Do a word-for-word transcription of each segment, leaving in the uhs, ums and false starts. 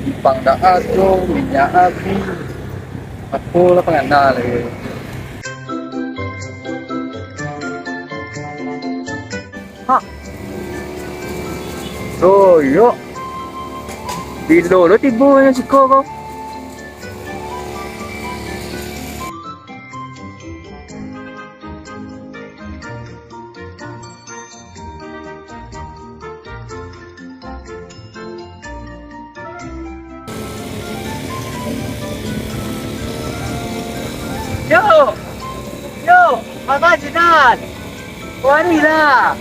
Simpang dak ado, minyak abih. Apo lah pangana lai. Ha. Royok. Bilo lo tibo nan siko ko? Yo! Yo! Manga jinan! Warilah!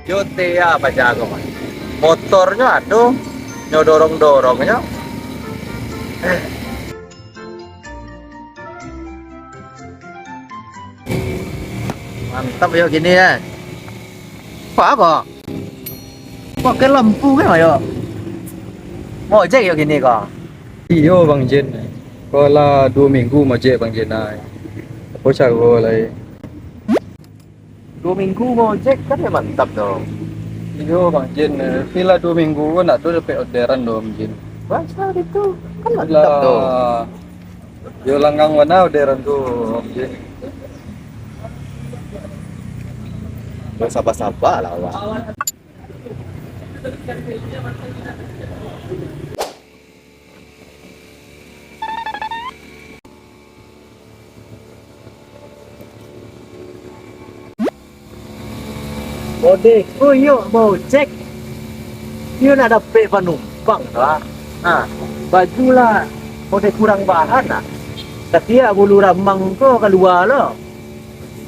Yo, te ya, paja ko, Mak. Motornyo ado, nyo dorong-dorongnyo. Mantap yo kini, eh. Kok apo? Kok ke lampu kan, yo? Mau ojek yo kini ko? Iyo, Bang Jin. Ko lah duo minggu mojek, Bang Jin, ai. Apo caro lai? Duo minggu mojek kan yo mantap tu. Iyo, Bang Jin. Tapi lah duo minggu ko ndak ado dapek orderan tu, Bang Jin. Masa itu kan mantap tu. Lah, yo langgang bana orderan tu, Bang Jin. Yo, saba-saba lah awak. Ode ko yo baojek, iyo nak dapek panumpang lah. Ha, baju lah, ode kurang bahan lah. Satiok bulu ramang ko kalua lo,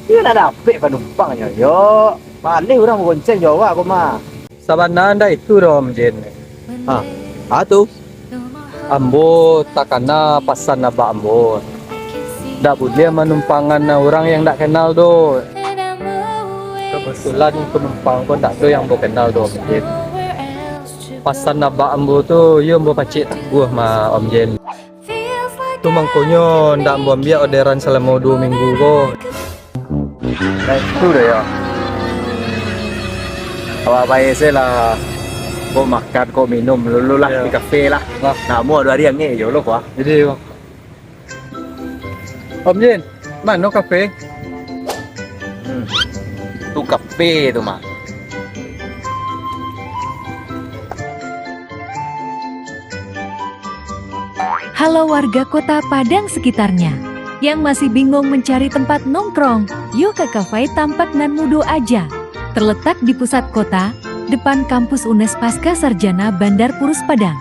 iyo nak dapek panumpangnyo yo. Maleh urang bagonceng jo awak ko mah. Sabana ndak itu doh, Om Jin. Ha, a tu? Ambo takana pasan abak ambo. Ndak buliah manumpangan urang yang ndak kenal doh. Kebetulan penumpang ko ndak ado yang ambo kenal doh, Om Jin. Pasan abak ambo tu, iyo ambo pacik taguah mah, Om Jin. Tu mangkonyo ndak ambo ambiak orderan salamo duo minggu ko. Nah, itu dah yo. Awak bae se lah. Kok makan, kok minum dulu lah di kafe lah. Nah, mu ado ari angek jo lo, kuah. Jadi, Bang. Om Jin, mano kafe? Hmm. Tu kafe tu mah. Halo warga Kota Padang sekitarnya, yang masih bingung mencari tempat nongkrong, yuk ke kafe tampak nan mudo aja. Terletak di pusat kota, depan kampus Unes Pasca Sarjana Bandar Purus Padang.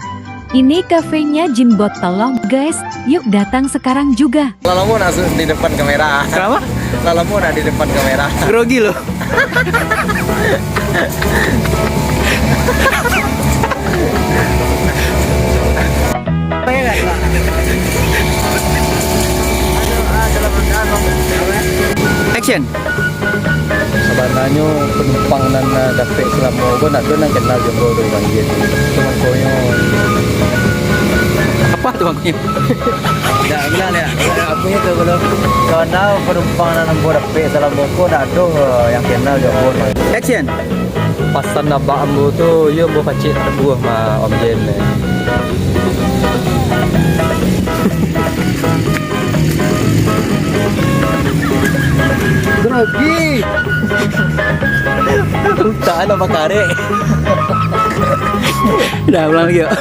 Ini kafenya Jin Bot Tolong, guys, yuk datang sekarang juga. Lah lamo nak su-, di depan kamera. Kenapa? Lah lamo nak di depan kamera. Grogi lo. Action. Sabananyo panumpang nan, ah, dapek salamo ko ndak ado nan kenal jo ambo tu, Bang Jin. Tu mangkonyo. Apa tu mangkonyo? Ndak, bilang dia. Apo itu kalau, kalau panumpang nan ambo dapek salamo ko ndak ado, eh, yang kenal jo ambo. Action. Pasan abak ambo tu, iyo ambo pacik taguah mah, Om Jin. Grogi. Utak nak bakarek. Dah, ulang lagi, yuk.